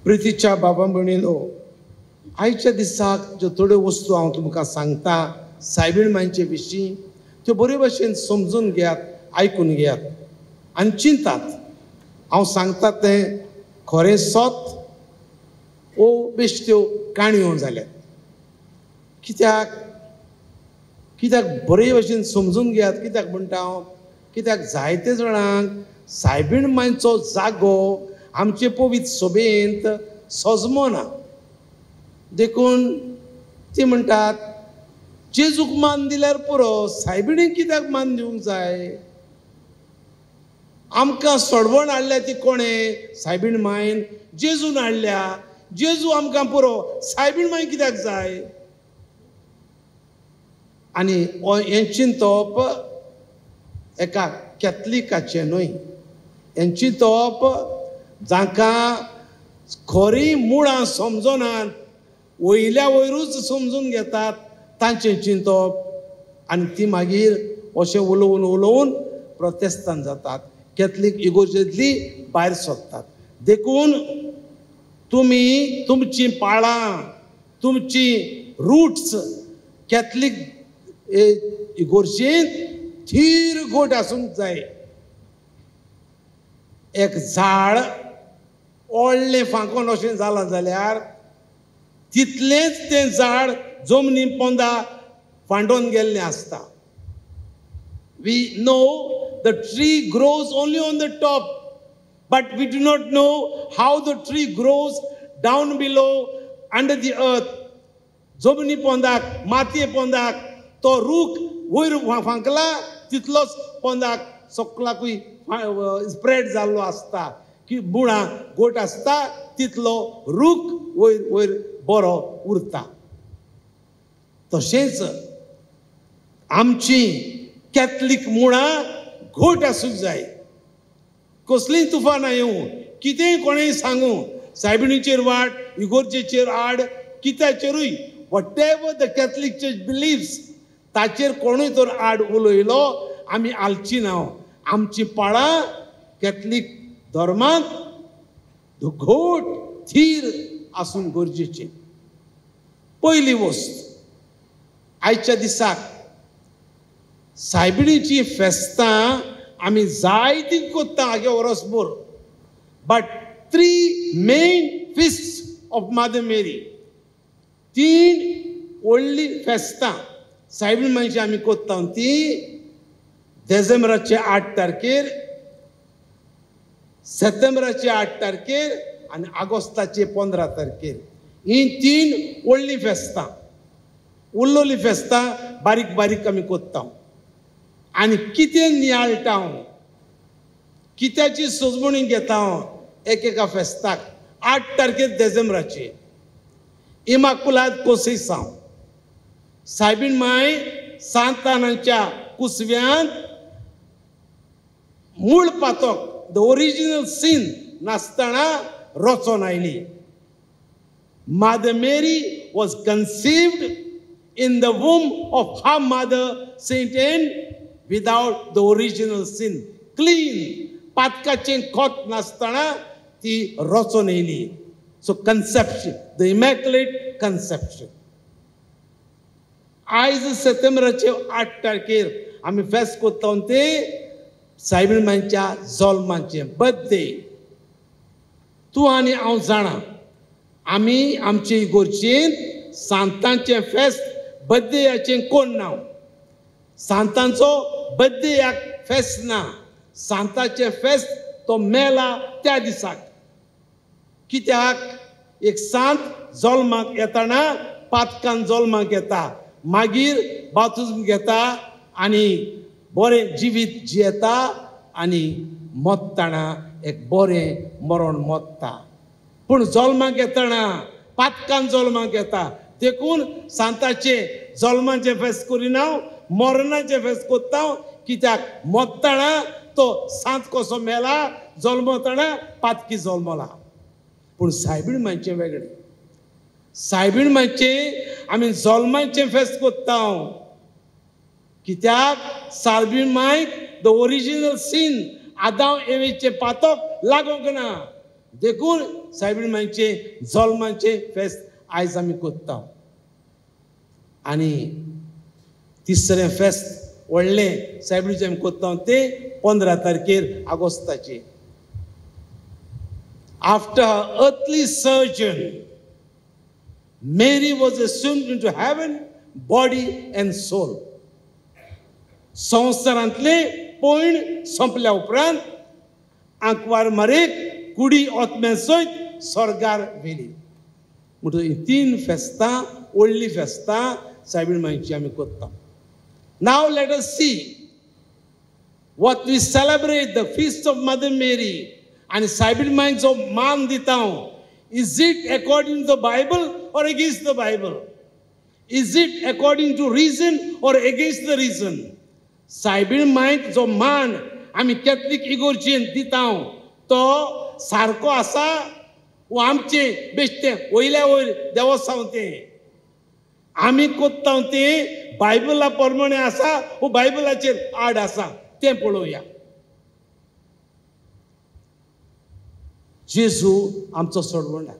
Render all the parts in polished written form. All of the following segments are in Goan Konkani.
प्रितीच्या बाबा भयणीनो, आयच्या दिसाक ज्यो थोड्यो वस्तू हांव तुमकां सांगता सायबीण मांयचे विशीं, त्यो बरे भशेन समजून घेयात, आयकून घेयात आनी चिंतात. हांव सांगता तें खरें सत ओ बेश्ट्यो काणयो जाल्यात. कित्याक कित्याक बरे भशेन समजून घेयात. कित्याक म्हणटा हांव, कित्याक जायते जाणांक सायबीण मांयचो जागो आमचे पवित्र सभेंत सजमो ना. देखून ती म्हणटात जेजूक मान दिल्यार पुरो, सायबिणीक कित्याक मान दिवंक जाय? आमकां सोडवण हाडल्या ती कोणें? सायबीण मायन. जेजून हाडल्या, जेजू आमकां पुरो, सायबीण माय कित्याक जाय? आनी हें चिंतप एका कॅथलिकाचें न्हय, हें चिंतप जांकां खरीं मुळां समजनात, वयल्या वयरूच समजून घेतात तांचें चिंतप. आनी ती मागीर अशें उलोवन उलोवन प्रोटेस्तान जातात, कॅथलीक इगोर्जेंतली भायर सोदतात. देखून तुमी तुमचीं पाळां, तुमचीं रुट्स कॅथलीक इगोर्जेंत थीर गोट आसूंक जाय. एक झाड ओडलें फांकोन अशें जालां जाल्यार तितलेंच तें झाड जमनी पोंदा फांडोन गेल्लें आसता. We know the tree grows only on the top, but we do not know how the tree grows down below under the earth. जमनी पोंदाक, मातये पोंदाक तो रूख वयर फांकला तितलोच पोंदाक सगळ्याकूय स्प्रेड जाल्लो आसता, की मुळां गोट आसता तितलो रूख वयर वयर बरो उरता. तशेंच आमची कॅथलीक मुळां घोट आसूंक जाय. कसलीय तुफानां येवं, कितेंय कोणेंय सांगूं, सायबिणीचेर वाट, इगोर्जेचेर आड, कित्याचेरूय, whatever the Catholic church believes ताचेर कोणूय तर आड उलयलो आमी हालची ना. आमची पाळां कॅथलीक धर्मांत घोट थीर आसूंक गरजेचें. पयली वस्त, आयच्या दिसाक सायबिणीची फेस्तां आमी जायतीं करता आगे वर्सभर, but three main feast of Mother Mary, तीन व्हडलीं फेस्तां सायबीण मांयची आमी करता ती देसेंबराचे 8 तारखेर, सप्टेंबराचे 8 तारखेर आनी ऑगस्टाचे 15 तारखेर. ही तीन व्हडलीं फेस्तां. उरलोलीं फेस्तां बारीक बारीक आमी करता. आनी कितें नियाळटा हांव, कित्याची सजमणी घेता हांव एक एका फेस्ताक. 8 तारखेर देसेंबराचे इमाकुलाद कोसेसांव, सायबीण माय सांतानाच्या कुसव्यांत मूळ पातक, the original scene नासतना रचोन आयली. Mother Mary was conceived in the womb of her mother Saint Anne without the original sin, clean, पातकाचें खोत नासतना ती रचोन येयली. So conception, the immaculate conception. आयज सप्टेंबराचे 8 तारखेर आमी फेस्त करता ते सायबीण मांयच्या जल्माचें बर्थडे. तूं आनी हांव जाणा आमी आमचे इगोर्जेंत सांतांचें फेस्त बर्थडेयाचें कोण नांव, सांतांचो बर्थडेयाक फेस्त ना, सांताचें फेस्त तो मेला त्या दिसाक. कित्याक एक सांत जल्माक येताना पातकान जल्माक येता, मागीर बाप्तिज्म घेता आनी बरें जिवीत जियेता आनी मत्ताना एक बरें मरण मत्ता. पूण जल्माक येतना पातकान जल्माक येता, देखून सांताचें जल्माचें फेस्त करिना, मरणाचें फेस्त करता. कित्याक मत्ताना तो सांत कसो मेला, जल्मतना पातकी जल्मला. पूण सायबीण मांयचें वेगळें. सायबीण मांयचें आमी जल्माचें फेस्त करता. कित्याक सायबीण मांयक the original scene, आदांव एवेचें पातक लागूंक ना. देखून सायबीण मांयचें जल्माचें फेस्त आयज आमी करता. आनी तिसरें फेस्त व्हडलें सायबीणीचें आमी करता तें 15 तारखेर ऑगस्टाचें. After her earthly sojourn, Mary was assumed into heaven, body and soul. संवसारांतले पयण सोंपल्या उपरांत आंकवार मारेक कुडी आत्म्या सयत स्वर्गार व्हेली. म्हणटकच हीं 3 फेस्तां व्हडलीं फेस्तां सायबीण मांयची आमी करता. Now let us see what we celebrate, the feast of Mother Mary. आनी सायबीण मांयक जो मान दिता, is it according to the Bible or against the Bible? Is it according to reason or against the reason? सायबीण मांयक जो मान आमी कॅथलीक इगोर्जेन दिता तो सारको आसा वो आमचें बेश्टें वयल्या वयर देवस्तांव तें आमी कोत्ता तें बायबला प्रमाणे आसा वो बायबलाचेर आड आसा तें पळोवया. जेजू आमचो सोडवणार,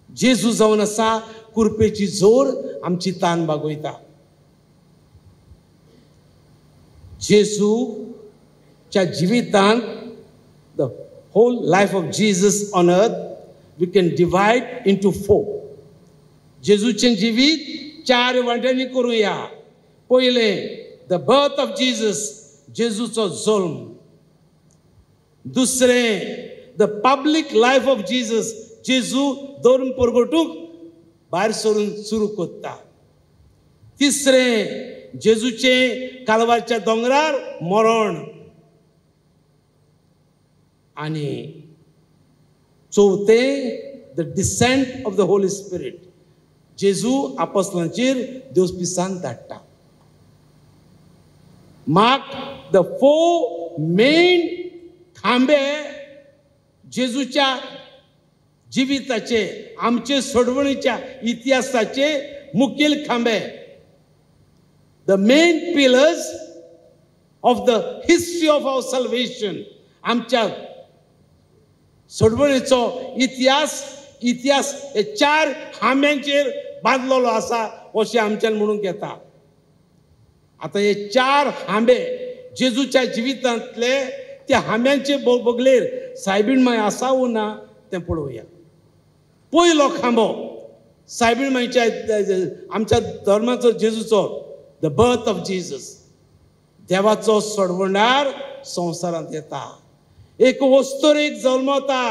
जेजू जावन आसा कुरपेची जोर आमची तान भागयता. जेजूच्या जिवितांत the whole life of Jesus on earth we can divide into 4. जेजूचें जिवीत 4 वांट्यांनी करुया. पयलें, the birth of Jesus, जेजूचो जल्म. दुसरें, the public life of Jesus, जेजू धर्म परगटूंक भायर सरून सुरू करता. तिसरें, जेजूचें कालवारच्या दोंगरार मरण. आनी चवथें, the descent of the Holy Spirit, जेजू आपोस्लांचेर देवपिसान धाडटा. मार्क the 4 main खांबे जेजूच्या जिविताचे, आमचे सोडवणीच्या इतिहासाचे मुखेल खांबे, the main pillars of the history of our salvation. आमच्या सोडवणीचो इतिहास इतिहास हे 4 खांब्यांचेर बांदलेलो आसा अशें आमच्यान म्हणूंक येता. आतां हे 4 खांबे जेजूच्या जिवितांतले त्या खांब्यांचे बगलेर सायबीण माय आसा वो ना तें पळोवया. पयलो खांबो सायबीण मायच्या आमच्या धर्माचो जेजूचो, the birth of Jesus, देवाचो सोडवणार संवसारांत येता. एक वस्तोरेक जल्मता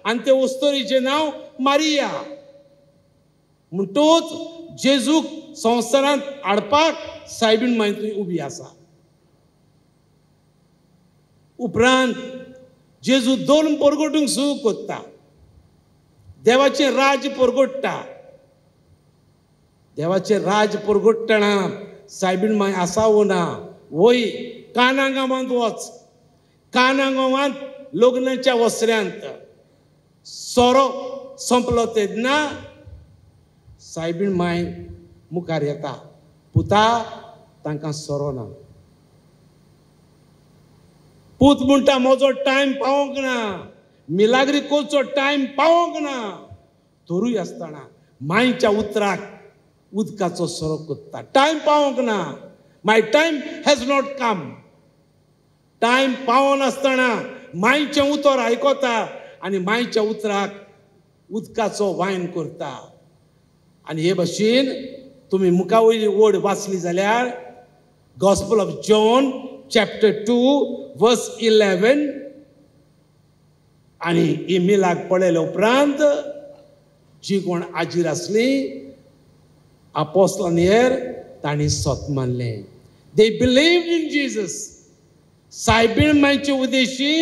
आनी ते वस्तोरीचें नांव मारिया. म्हणटूच जेजूक संवसारांत हाडपाक सायबीण माय थंय उबी आसा. उपरांत जेजू 2 परगटूंक सुरू करता, देवाचें राज्य परगट्टा. देवाचें राज्य परगट्टना सायबीण माय आसा वो ना, वय काना गांवांत वच, काना गांवांत लग्नाच्या वसऱ्यांत सोरो सोंपलो तेन्ना सायबीण माय मुखार येता, पुता तांकां सोरो ना. पूत म्हणटा म्हजो टायम पावोंक ना, मिलाग्री करचो टायम पावोंक ना. तरूय आसतना मांयच्या उतराक उदकाचो सोरो करता. टायम पावोंक ना, my time has not come. Time पावनासतना मांयचें उतर आयकता आनी मांयच्या उतराक उदकाचो वायन करता. आनी हे भशेन तुमी मुखा वयली ओड वाचली जाल्यार Gospel of John chapter 2 verse 11. आनी ही मिलाक पळयल्या उपरांत जी कोण आजीर आसली आपोस्लांनी हेर तांणी सत मानलें. They believed in Jesus. सायबीण मांयचे Udeshi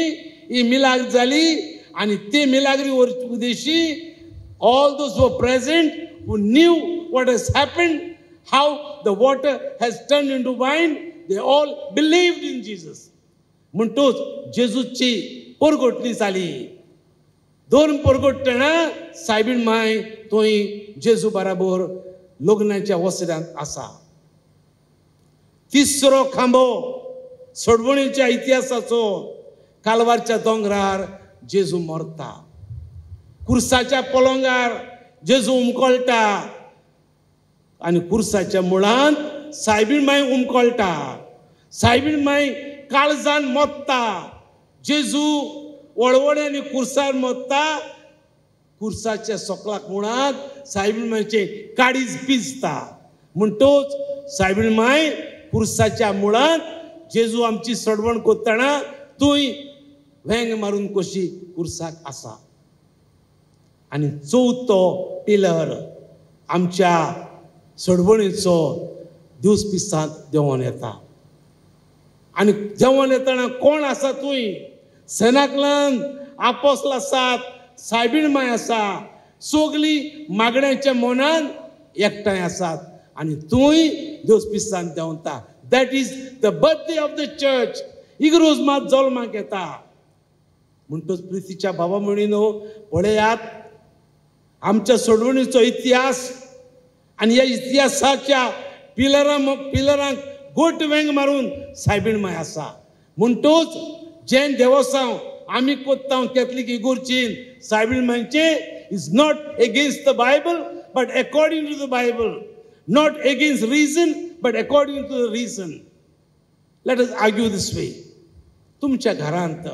ही मिलाग जाली आनी ते Milagre Udeshi all those who were present who knew what has happened, how the water has turned into wine, they all believed in Jesus. म्हणटूच जेजूची परगटणी जाली. 2 परगटणा सायबीण माय थंय जेजू बराबर लग्नाच्या वसऱ्यांत आसा. तिसरो खांबो सोडवणीच्या इतिहासाचो, कालवारच्या दोंगरार जेजू मरता, कुर्साच्या पलंगार जेजू उमकळटा आनी कुर्साच्या मुळांत सायबीण माय उमकळटा, सायबीण माय काळजान मोत्ता. जेजू वळवळ्यांनी कुर्सार मोत्ता, कुर्साच्या सोकलाक मुळांत सायबीण मायचे काडीज पिजता. म्हणटोच सायबीण माय कुर्साच्या मुळांत जेजू आमची सडवण कोत्ताना तूंय वेंग मारून कशी कुर्साक आसा. आनी चवथो पिलर आमच्या सडवणीचो दिवस पिसांत देंवोन येता. आनी देंवोन येतना कोण आसा तूंय? सेनाकलन आपोसल आसात, सायबीण माय आसा, सगळीं मागण्याच्या मनान एकठांय आसात आनी तूंय दिवस पिसांत देंवता. That is the birthday of the church. इगरोज मात जल्माक येता. म्हणटच प्रितीच्या बाबा म्हणिनो पळयात आमच्या सोडवणीचो इतिहास आनी ह्या इतिहासाच्या पिलरांक गोट वेंग मारून सायबीण माय आसा. म्हणटच जें देवसांव आमी कोत्ता Catholic इगोर्चीन सायबीण मायचे is not against the Bible but according to the Bible, not against reason but according to the reason. Let us argue this way. तुमच्या घरांत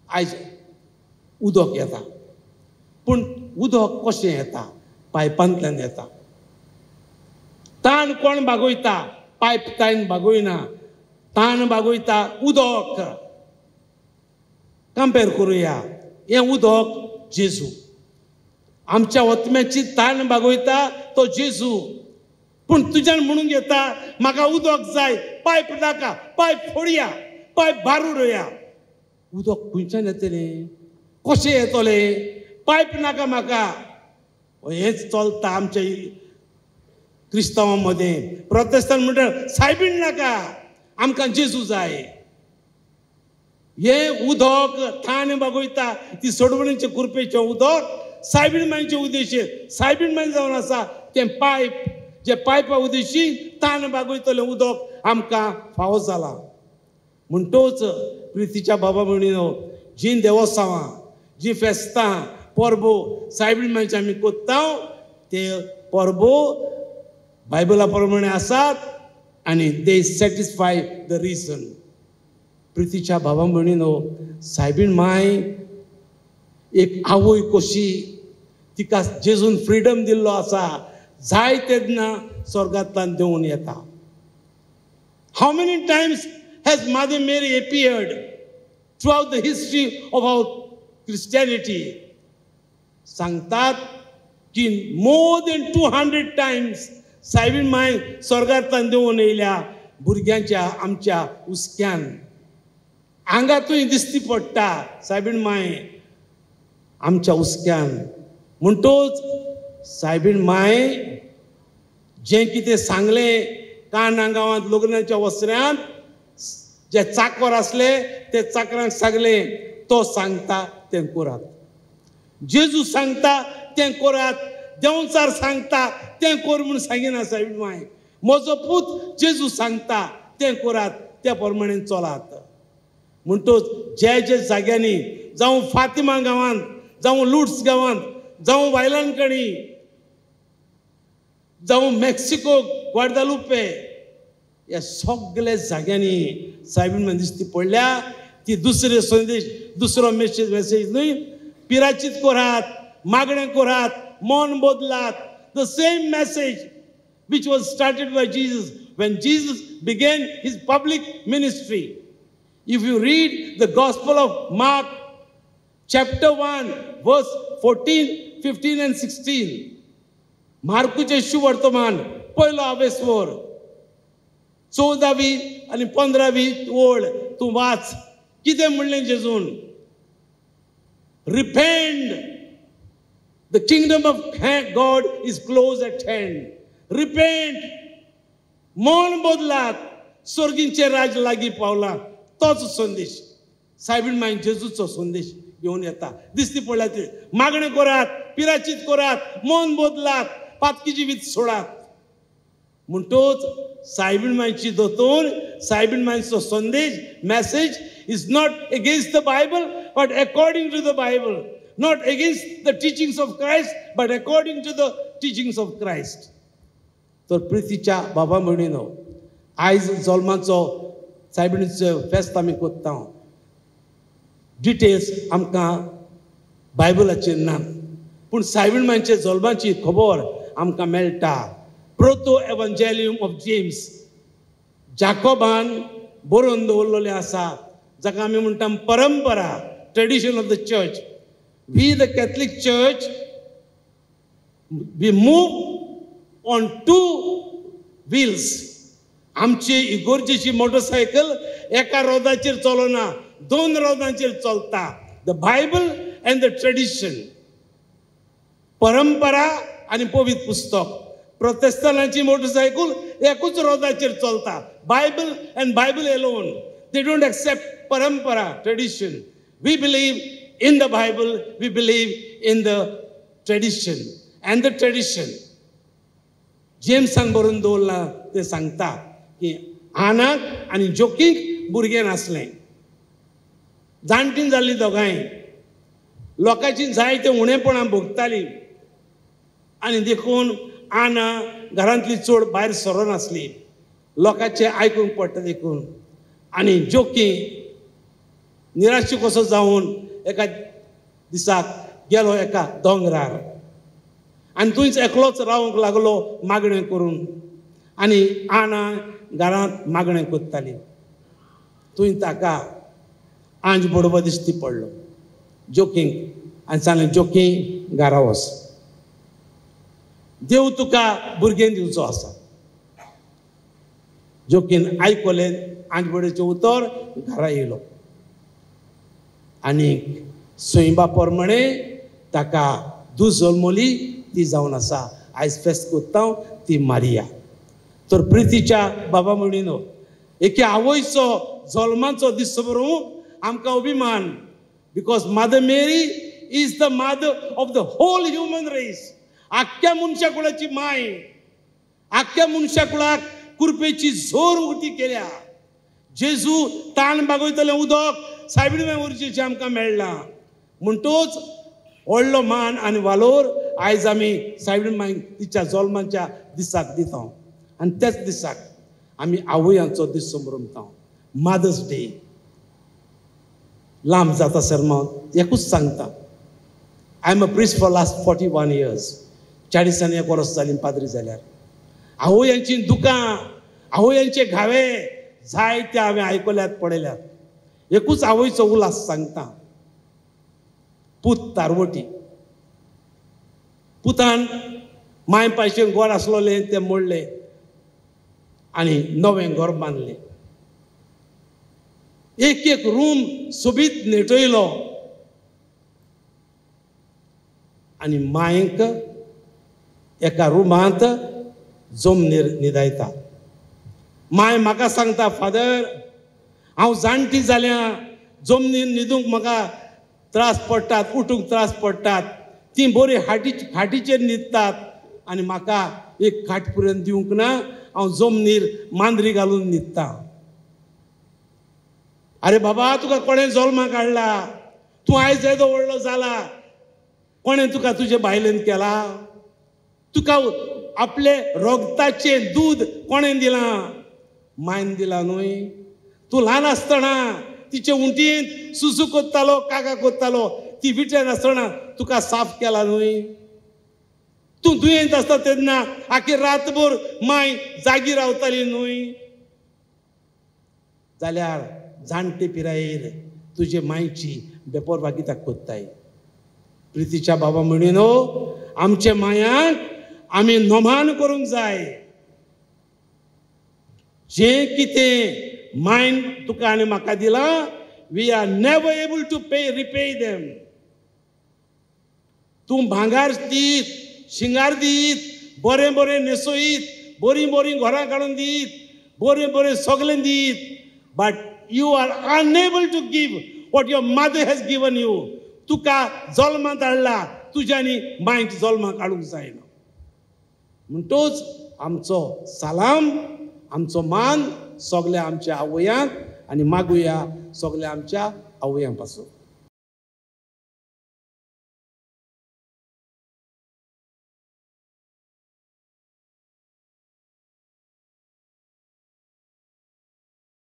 आयज उदक येता, पूण उदक कशें येता? पायपांतल्यान येता. ताण कोण भागयता? पायप ताण भागयना, ताण भागयता उदक. कंपेर करुया, हें उदक जेजू, आमच्या ओतम्याची ताण भागयता तो जेजू. पूण तुज्यान म्हणूंक येता म्हाका उदक जाय, पायप नाका, पायप फोडया, पायप भार उडोवया. उदक खंयच्यान येतलें? कशें येतलें? पायप नाका म्हाका. हेंच चलता आमच्या क्रिस्तांवां मदें. प्रोटेस्टंट म्हणटा सायबीण नाका, आमकां जेजू जाय. हें उदक थान भागयता ती सोडवणीचे कुरपेचें उदक सायबीण मायचे उद्देशीर सायबीण माय जावन आसा तें पायप, जे पायपा उद्देशी तान भागयतलें उदक आमकां फावो जालां. म्हणटोच प्रितीच्या बाबा भयणीनो, जीं देवसांवां, जीं फेस्तां परबो सायबीण मायचे आमी कोत्ता ते परबो बायबला प्रमाणे आसात आनी दे सॅटिस्फाय the reason. प्रितीच्या बाबा भयणीनो, सायबीण माय एक आवय कशी, तिका जेजून फ्रिडम दिल्लो आसा, जाय तेन्ना स्वर्गांतल्यान देंवून येता. How many times has Mother Mary appeared throughout the history of our Christianity? सांगतात की मोर देन 200 टायम्स सायबीण माय स्वर्गांतल्यान देंवून येयल्या भुरग्यांच्या आमच्या हुस्क्यान. आंगातूय दिसती पडटा सायबीण माय आमच्या हुस्क्यान. म्हणटोच सायबीण माय जें कितें सांगलें काना गांवांत लग्नाच्या वसऱ्यांत जे चाकर आसले ते चाकरांक सांगलें, तो सांगता तें करात, जेजू सांगता तें करात, देंवचार सांगता तें कर म्हूण सांगिना सायबीण माय. म्हजो पूत जेजू सांगता तें करात, त्या प्रमाणे चलात. म्हणटोच जे जे जाग्यांनी, जावं फातिमा गांवांत, जावं लुट्स गांवांत, जावं वायलांकणी, जावं मेक्सिको ग्वादालुपे, ह्या सगल्या जाग्यांनी सायबीण माय दिश्टी पडल्या. ती दुसरे संदेश, दुसरो मेसेज न्हय, पिराचीत करात, मागणें करात, मन बदलात. The same message which was started by Jesus when Jesus began his public ministry. If you read the Gospel of Mark, chapter 1, verse 14, 15 and 16, मार्कूचें शुवर्तमान पयलो आवेसवर 14वी आनी 15वी ओळ तूं वाच. कितें म्हणलें जेजून? Repent, the kingdom of God is close at hand. Repent, मन बदलात, स्वर्गींचें राज लागीं पावलां. तोच संदेश सायबीण माय जेजूचो संदेश घेवन येता. दिसती पडल्या ते मागणें करात, पिराचीत करात, मन बदलात, पातकी जिवीत सोडात. म्हणटोच सायबीण मायची दोतोर, सायबीण मायचो संदेश, message is not against the Bible but according to the Bible. Not against the teachings of Christ, but according to the teachings of Christ. तर प्रितीच्या बाबा भयणीनो, आयज जल्माचो सायबिणीचो फेस्त आमी कोत्ता. डिटेल्स आमकां बायबलाचेर ना, पूण सायबीण मांयचे जल्माची खबर आमकां मेळटा. प्रोटो एवंजेलियम ऑफ जेम्स, जाकोबान बरोवन दवरलेलें आसा, जाका आमी म्हणटा परंपरा, tradition of the church. We the Catholic church, we move on two wheels. आमची इगोर्जेची मोटरसायकल एका रोदाचेर चलना, दोन रोदांचेर चलता. The Bible and the tradition, परंपरा आनी पवित्र पुस्तक. प्रोटेस्टंटांची मोटरसायकल एकूच रोदाचेर चलता, Bible and Bible alone. They don't accept परंपरा, tradition. We believe in the Bible, we believe in the tradition. And the tradition जेम्सान बरोवन दवरलां तें सांगता की आनाक आनी जोकीक भुरगें नासलें. जाणटीं जाल्लीं दोगांय, लोकांची जायते उणेपणां भोगतालीं आनी देखून आना घरांतली चड भायर सरोनासली, लोकांचें आयकूंक पडटा देखून. आनी जोकी निराशी कसो जावन एका दिसाक गेलो एका दोंगरार आनी थंयच एकलोच रावंक लागलो मागणें करून. आनी आना घरांत मागणें करताली. थंय ताका आंज बडोबा दिश्टी पडलो जोकींक आनी सांगलें, जोकी घरा वच, देव तुका भुरगें दिवचो आसा. जोकीन आयकलें आंज बडोचें उतर, घरा येयलो आनी सैमा प्रमाणे ताका दूद जल्मली, ती जावन आसा आयज फेस्त कोत्ता ती मारिया. तर प्रितीच्या बाबा भयणीनो, एके आवयचो जल्माचो दीस बरोवंक आमकां अभिमान, because Mother Mary is the mother of the whole human race. आख्ख्या मनशा कुळाची माय, आख्ख्या मनशा कुळाक कुरपेची जोर उगती केल्या. जेजू ताण बागयतलें उदक सायबीण माय वरचें आमकां मेळ्ळां. म्हणटूच व्हडलो मान आनी वालोर आयज आमी सायबीण माय तिच्या जल्माच्या दिसाक दिता. आनी त्याच दिसाक आमी आवयांचो दीस समरमता, मदर्स डे. लांब जाता सरमाव, एकूच सांगता, I am a priest for last 41 years. 41 वर्स जालीं पाद्री जाल्यार. आवयांचीं दुकां, आवयांचे घावे जायते हांवें आयकल्यात, पळयल्यात. एकूच आवयचो उलास सांगता. पूत तारवटी, पुतान माय पायशें घर आसलोलें तें मोडलें आनी नवें घर बांदलें. एक एक रूम सोबीत नेटयलो आनी मायक एका रुमांत जमनीर न्हिदायता. माय म्हाका सांगता, फादर हांव जाणटी जाल्या, जमनीर न्हिदूंक म्हाका त्रास पडटात, उठूंक त्रास पडटात. ती बरी खाटीचेर न्हिदतात आनी म्हाका एक खाट पुरेन दिवंक ना, हांव जमनीर मांद्री घालून न्हिदता. अरे बाबा, तुका कोणें जल्माक हाडला, तूं आयज येदो व्हडलो जाला, कोणें तुका तुजे बायलेन केला, तुका आपले रोगताचें दूद कोणें दिलां? मायन दिलां न्हय. तूं ल्हान आसतना तिचे उंटींत सुसू कोत्तालो, काका कोत्तालो, ती विटेन आसतना तुका साफ केला न्हय. तूं दुयेंत आसता तेन्ना आखी रातभर माय जागी रावताली न्हय. जाल्यार जाणटे पिरायेर तुजे मायची बेपोरवा कित्याक कोत्ताय? प्रितीच्या बाबा म्हणिनो, आमचे मायांक आमी नोमान करूंक जाय. जें कितें मायन तुका आनी म्हाका दिलां, we are never able to repay them. तूं भांगार दीत, शिंगार दीत, बरें बरें न्हेसयत, बरीं बरीं घरां काडून दीत, बरें बरें सगळें दीत, but you are unable to give what your mother has given you. तुका जल्मांत हाडला, तुज्यांनी मायक जल्माक हाडूंक जायना. म्हणटूच आमचो सलाम, आमचो मान सगल्या आमच्या आवयांक आनी मागुया सगल्या आमच्या आवयां पासून.